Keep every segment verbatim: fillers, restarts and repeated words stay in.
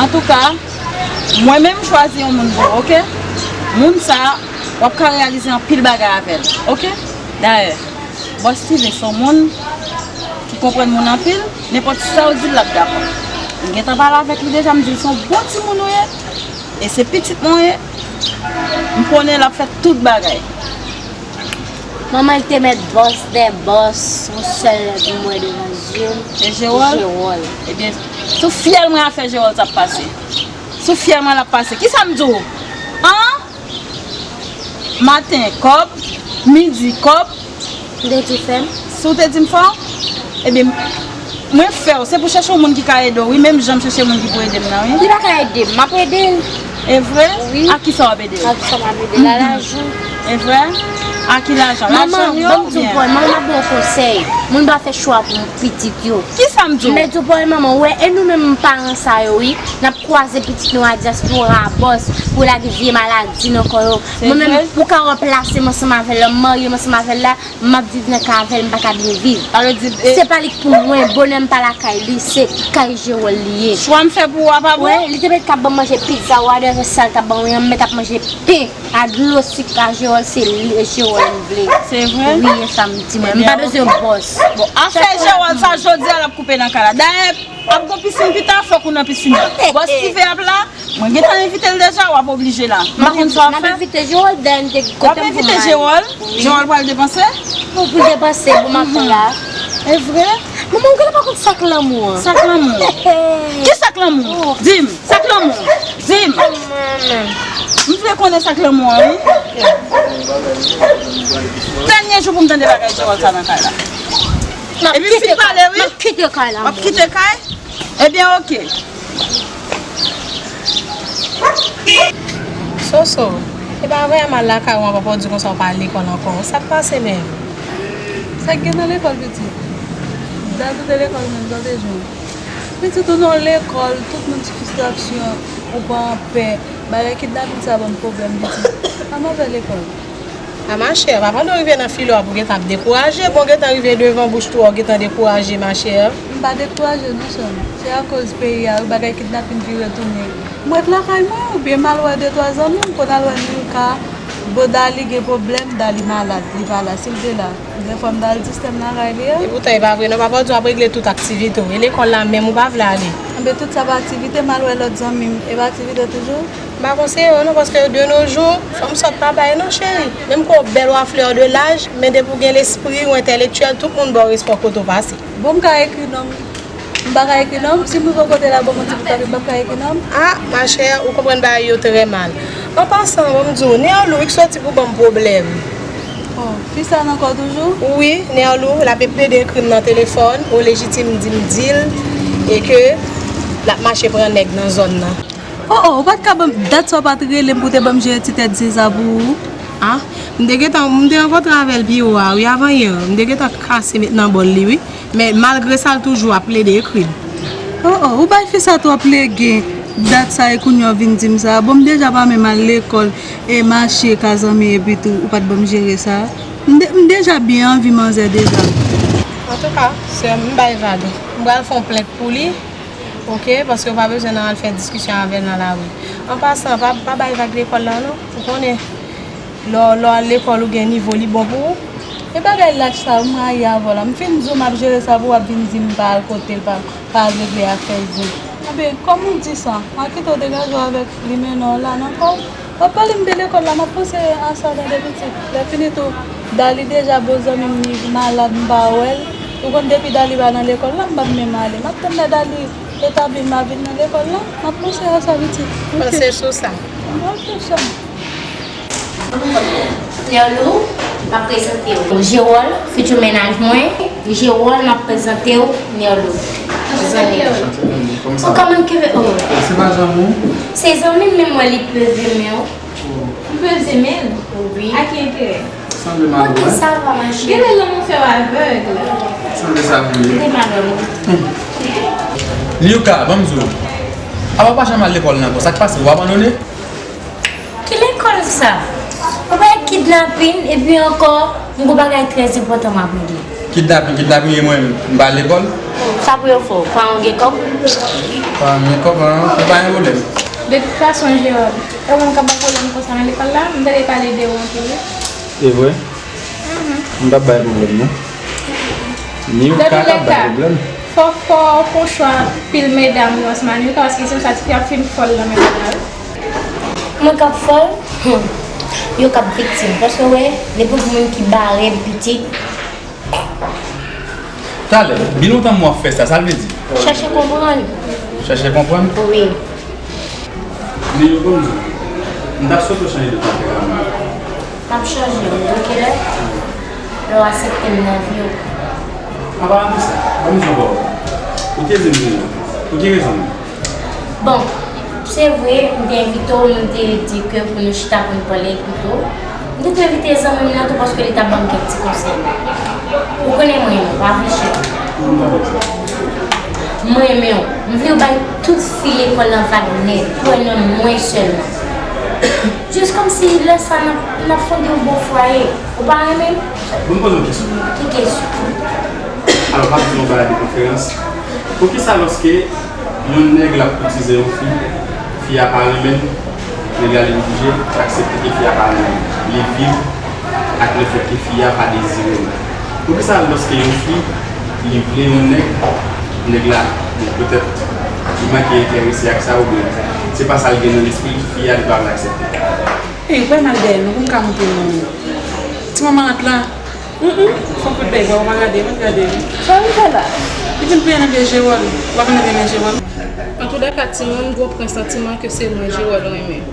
Antouka, mwen menm m chwazi yon moun pou ou, oke? Moun sa, w ap ka reyalize anpil bagay avè l, oke? Dayè, Bòs Steven se yon moun ki konprann moun anpil, nenpòt sa w di l, l ap dakò. M gentan pale avèk li deja, m di l se yon bon timoun ou ye, e se pitit mwen w ye. M konnen l ap fè tout bagay. Manman, li te mèt bòs dè bòs, yon sèl nèg m wè devan zye m, se Jewòl. Jewòl. Ebyen, sou fyèl mwen afè Jewòl sa ap pase. Sou fyèl mwen l ap pase. Kisa m di w? An? Maten kòb, midi kòb. M te di w fè m. Si w te di m fè w, ebyen, mwen fè w. Se pou chèche yon moun ki ka ede w, wi, menm jan m chèche moun ki pou ede m nan, wi. Li pa ka ede m, m ap ede l. E vre? Wi. A kisa w ap ede l? A kisa m ap ede l? A lajan. E vre? A ki lajan? Lajan yo oubyen? Manman, ban m di w pwen, manman, m ap ba w konsèy. Moun pa fè chwa pou pitit yo. Kisa m di w? M te di w pwen, manman, w wè, e nou menm paran sa yo, wi, n ap kwaze pitit nou a dyaspora a bòs pou lage vye maladi nan kò yo. Mwen menm, ou ka wè plas m ansanm avè l la, m marye m ansanm avè l la, m ap viv nan kay avè l, m pa ka byen viv. Sa vle di, e, se pa li k pou mwen, bonè m pa lakay li, se kay Jewòl li ye. Chwa m fè pou ou a pa bon? Wi, li te mèt ka ban m manje pizza, whatever sa l t ap ban mwen an, m mèt ap manje pen a dlo sik a Jewòl, se li, Jewòl m vle. Se vre? Wi, e sa m di mwen. M pa bezwen bòs. Bon, afè Jewòl sa, jodi a l ap koupe nan kay la. Dayè, ap gon pisin pita, fòk ou nan pisin nan. Bòs Steven ap la, mwen gentan envite l deja, w ap oblije la. M pa konn sa w ap fè. M ap envite Jewòl, dayè m te kote m pou m ale. W ap envite Jewòl? Wi. Jewòl pral depanse? Pou, pou depanse, pou m ap fè la. E vre? Manman, ou genlè pa konn sa k lanmou an. Sa k lanmou? Ki sa k lanmou? Di m, sa k lanmou? Di m. M vle konnen sa k lanmou an, wi. Dènye jou pou m tande bagay Jewòl sa nan kay la. Epi m fin pale, wi. M ap kite kay la. W ap kite kay? Ebyen, oke. Soso, e pa vre a m al lakay ou an, papa w di konsa ou pa al lekòl ankò. Sa k pase menm? Sa k gen nan lekòl, pitit? Dat ou te lekòl menm, sa w te jwenn? Pitit, ou nan lekòl, tout moun sou distraksyon, ou pa anpè. Bagay kidnapin sa ban m pwoblèm, pitit. Pa move lekòl. A machè, pa pandan w rive nan file w ap ou gentan ap dekouraje, bon w gentan rive devan bouch tou a w gentan dekouraje machè. M pa dekouraje non sè m, se akoz peyi a wi bagay kidnapin vire tounen. M ret lakay mwen oubyen m al wè de twa zanmi m, konn al wè Milka, bon Dali gen pwoblèm, Dali malad, li pa la, si l te la, dèfwa m ta al distè m lakay li a. Epoutan e pa vre non, papa w di w ap regle tout aktivite w, e lekòl la menm ou pa vle ale. Anben tout sa pa aktivite, m al wè lòt zanmi m, e pa aktivite toujou? M pa konseye w non, paske de nos jours, fanm sòt pa bay non, cheri. Menm ke w bèl, w a fleur de l'âge, men depi w gen lespri, w entèlektyèl, tout moun ba w respè kote w pase. Bon, m ka ekri non m. M pa ka ekri non m. Si m rive kote la, bon, m di pou papi, m p ap ka ekri non m. A, machè, ou konprann bagay yo trè mal. An pasan, bon, m di w, Nerlou, wi, k soti pou ban m pwoblèm. Oh, fi sa nan kò toujou? Wi, Nerlou, l ap plede ekri m nan telefòn, o lejitim di m di l, e ke l ap mache pran nèg nan zòn nan. Oh, oh, ou pa t ka ban m dat sa w pa t rele m pou w te ban m jere ti tèt zen sa pou ou? A, m te gentan, m te rankontre avè l pi wo a, wi, avan yè. M te gentan kase met nan bòl li, wi. Men, malgre sa, l toujou ap plede ekri m. Oh, oh, ou bay fi sa twòp legen. Dat sa e kounye a w vin di m sa. Bon, m deja pa menm al lekòl, e mache ka zanmi, epi tou, ou pa t ban m jere sa. M de-, m deja byen anvi manzè deja. Antouka, sè m, m bay vag. M pral fè yon plent pou li. Oke, paske w pa bezwen nan al fè diskisyon avè l nan lari. An pasan, pa, pa bay vag lekòl la non. Ou konnen, lè w, lè w al lekòl ou gen nivo, li bon pou ou. E bagay lach sa, ou maye avè w la. M fin di w m ap jere sa pou w ap vin di m pa al kote l, pa, pa al regle afè zen. Anben, kòm ou di sa, m a kite w degaje w avèk limena w la nan kò w. W ap pale m de lekòl la, m ap panse a sa tande pitit. Lè fini tou, Dali deja bon zanmi m, li malad, m pa wè l. Ou konn depi Dali pa nan lekòl la, m p ap menm ale. M ap tann lè Dali retabli, m a vin nan lekòl la, m ap panse a sa pitit. Panse sou sa. Ok, chè m. Nerlou, m ap prezante w. Jewòl, fitou mennaj mwen. Jewòl, m ap prezante w Nerlou. Zanmi. Ou kòman ke, oh. Se pa zanmi w? Se zanmi m, men mwen li peze men w. M peze men l? Wi. A ki enterè? Sanble malwè. Ok, sa va, ma chérie. Genlè lanmou fè w avèg. Sanble sa vre. M te malwè, mwen. Liuka, ban m di w. Apa w pa janm al lekòl nan ankò, sa k pase? Ou abandone? Ki lekòl sa? Ou pa kidnapin, epi ankò, m gon bagay trè enpòtan m ap regle. Kidnapin, kidnapin, e mwen, m pa al lekòl? Sa pou yo fè w? Paran w gen kòb? Paran m gen kòb, an, se pa yon pwoblèm. De tout fason, Jewòl, e ou menm k ap bay pwoblèm konsa nan lekòl la, m tande pale de ou anpil, wi. E vre? Mhm. M p ap bay pwoblèm, non. Ni ou ka t ap bay pwoblèm. Fò, fò w fè yon chwa pil medam yo ansanm ak Nilka, paske se konsa tifi ap fin fòl nan men nèg la, wi. Mwen k ap fòl? Hmm. Yo k ap viktim. Paske w wè, nenpòt moun ki bare pitit, Talè, byen lontan m wè w ap fè sa, sa l vle di? Chèche konprann. Chèche konprann? Wi. Men yo konn di, m t ap swete w chanje de tanperaman. M ap chanje, wi. Pou kilè? Lè w aksepte m nan vi w. An paran de sa, ban m di w ankò. Ou te di m deja. Pou ki rezon menm? Bon, se vre, m te envite w, m te di ke pou nou chita pou n pale, ekouto. M te tou envite zanmi m nan tou paske li t ap ban m kèk ti konsèy. Ou konnen mwen renmen w, pa vle chita. Mwen renmen w. M vle w bay tout fi lekòl lan vag nèt, kwè nan mwen sèlman. Jis kòmsi lè sa n ap, n ap fonde yon bon fwaye. Ou pa renmen m? Bon, m poze yon kesyon. Ki kesyon? Alò, m ap di yon bagay de konferans. Poukisa lòske yon nèg l ap koutize yon fi, fi a pa renmen l, nèg la li oblije aksepte ke fi a pa renmen l, li viv ak lefètke fi a pa dezire l? Poukisa lòske yon fi, li vle yon nèg, nèg la, bon, petèt, li manke enterese ak sa, oubyen se pa sa l gen nan lespri l, fi a, li pa vle aksepte? Ey, ou pral mal dèyè nou, pou m ka montre nou. Ti manman ant la. Mm, mm. Fò kout bèy, ou pa gade, mwen gade. Sa ou fè la? Li vin peye nan pye Jewòl. Ou pa konn renmen Jewòl? Antoulèka, timoun, m gon pran santiman ke se mwen Jewòl renmen.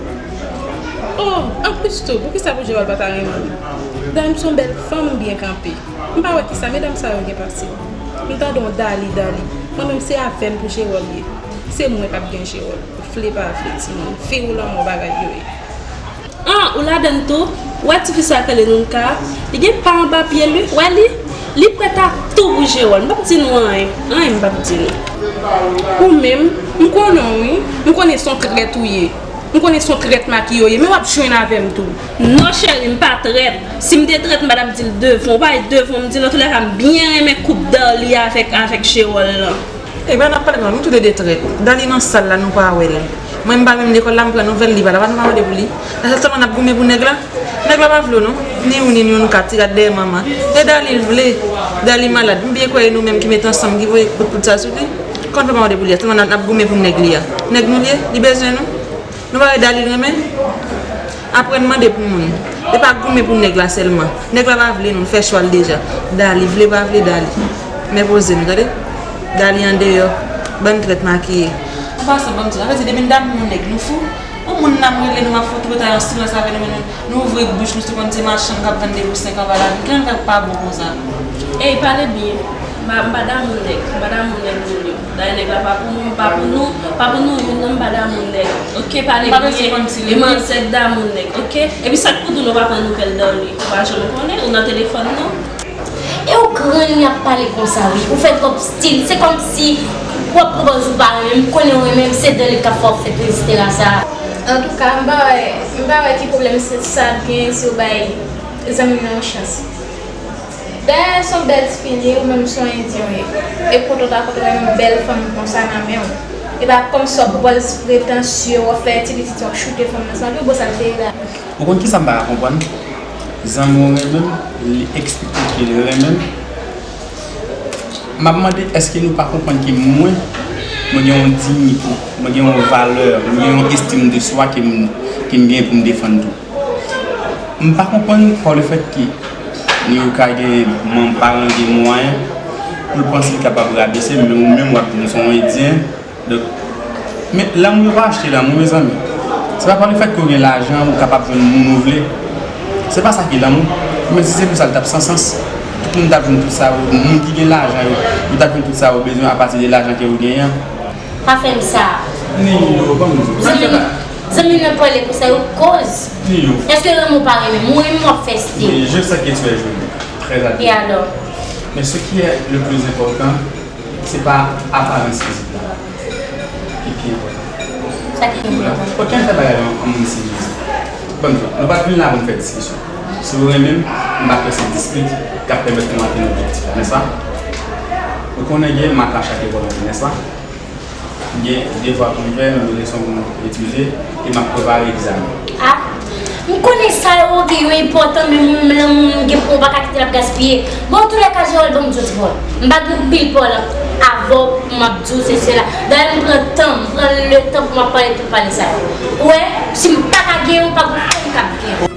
Oh, anplis tou, poukisa pou Jewòl pa ta renmen m? Dayè, m se yon bèl fanm byen kanpe. M pa wè kisa medam sa yo gen pase m. M tande yon Dali, Dali. Mwen menm se avè m pou Jewòl ye. Se mwen k ap gen Jewòl. Vle pa vle, timoun. Fi ou lanmò bagay yo ye. An, ou ladann tou? Ou wè tifi sa k rele Nilka a? Li gen pa anba pye l, wi. Ou wè li? Li prèt a tou pou Jewòl. M p ap di nou anyen. Anyen m p ap di nou. Ou menm, m konnen w, wi. M konnen se yon trèt ou ye. M konnen se yon trèt makiye w ye, men w ap jwenn avè m tou. Non, cheri, m pa trèt. Si m te trèt, m pa t ap di l devan w. Ou pa wè devan w, m di l, antoulèka, m byen renmen koup Darly avèk, avèk Jewòl lan. Ebyen, n ap pale konsa, nou tou de de trèt. Darly nan sal la, nou pa wè l. Mwen, m pa menm lekòl la, m pran nouvèl, li pa la, pa nou pa mande pou li. Sa sèlman n ap goumen pou nèg la. Nèg la pa vle w non. Ni ou ni nou, nou ka ti rat dèyè manman. E Darly l vle. Darly malad. M byen kwè e nou menm ki met ansanm, ki voye kout poud sa sou li. Kòman nou pa mande pou li a? Sèlman n ap, n ap goumen pou nèg li a. Nèg nou li ye, li bezwen nou. Nou pa wè Darly renmen? Aprann mande pou moun. E pa goumen pou nèg la sèlman. Nèg la pa vle nou, l fè chwa l deja. Darly vle pa vle, Darly. Men poze nou, tande. Darly andeyò. Bann trèt makiye. An pasan, ban m di w, sa vle di depi n damou yon nèg, nou fou? Yon moun n ap rele, nou ap fè twotay an silans avè nou, men nou, nou ouvri bouch nou, se konn se machann k ap vann de pou senk anba lavi. Kilè n fè pa bon konsa? Ey, pale byen. M pa, m pa damou nèg. M pa damou nèg moun yo. Dayè nèg la pa pou mwen, pa pou nou, pa pou nou youn non, m pa damou nèg. Oke, pale byen. E m ansent damou nèg, oke? Epi sa k pou di w nou pa pran nouvèl Darly? Ou pa janm konnen, ou nan telefòn non. E ou grann wi ap pale konsa wi, ou fè twòp stil, se kòmsi w ap pran pòz ou pa renmen m, m konnen w renmen m, se Darly k ap fè w fè tristera sa. Antouka, m pa wè, m pa wè ki pwoblèm sa ap genyen si w bay zanmi m nan yon chans. Dayè, se yon bèl tifi li ye, ou menm se yon endyen w ye. E kontan w ta kontan wè yon bèl fanm konsa nan men w. E pa kòmsi w ap pran pòz pretansye, w ap fè ti pitit, w ap choute fanm nan. Se anpil bon sa l te ye la. Ou konn kisa m pa ka konprann? Zanmi w renmen m, li eksplike ke l renmen m. M ap mande, èske nou pa konprann ke mwen, mwen gen yon diyite, mwen gen yon valè, mwen gen yon estim de swa ke m, ke m gen pou m defann tou? M pa konprann pa le fèt ke Nilka gen manm, paran gen mwayen pou l panse l kapab rabese m, men ou menm w ap di m se yon endyen. Donk, men lanmou yo pa achte lanmou, mezanmi. Se pa pa le fèt ke w gen lajan, ou kapab jwenn moun ou vle. Se pa sa ki lanmou. Men si se pou sa, l t ap san sans. Tout moun t ap jwenn tout sa yo, moun ki gen lajan yo, yo t ap jwenn tout sa yo bezwen apati de lajan ke yo genyen an. Pa fè m sa. Nini, yo, ban m di w. Zanmi, zanmi nan pale konsa, yo koz. Nini. Èske renmen w pa renmen m? Ou renmen m w ap fè stil. Oui, je sais que tu es jolie. Très habillée. Et alors? Mais ce qui est le plus important, se pa aparans fizik la ki pi enpòtan. Sa ki pi enpòtan? Okenn fè bagay an, an moun sivilize. Ban m di w, nou pa t vin la pou n fè diskisyon. Si w renmen m, m pa kwè se dispit k ap pèmèt nou atenn objektif la, nèspa? Ou konnen gen mak a chak lekòl an jenès la. M gen devwa pou m fè, m gen leson pou m etidye, e m ap prepare egzamen. Ah, m konnen sa yo gen yo enpòtan, men moun m gen pou m pa ka kite l ap gaspiye. Bon, antoulèka, Jewòl, ban m di w ti pawòl. M pa gen pil pawòl avè w pou m ap di w sesi sela. Dayè, m pran tan, m pran letan pou m ap pale tout pale sa yo. Ou wè, si m pa ka gen w, pa gen ankenn k ap gen w.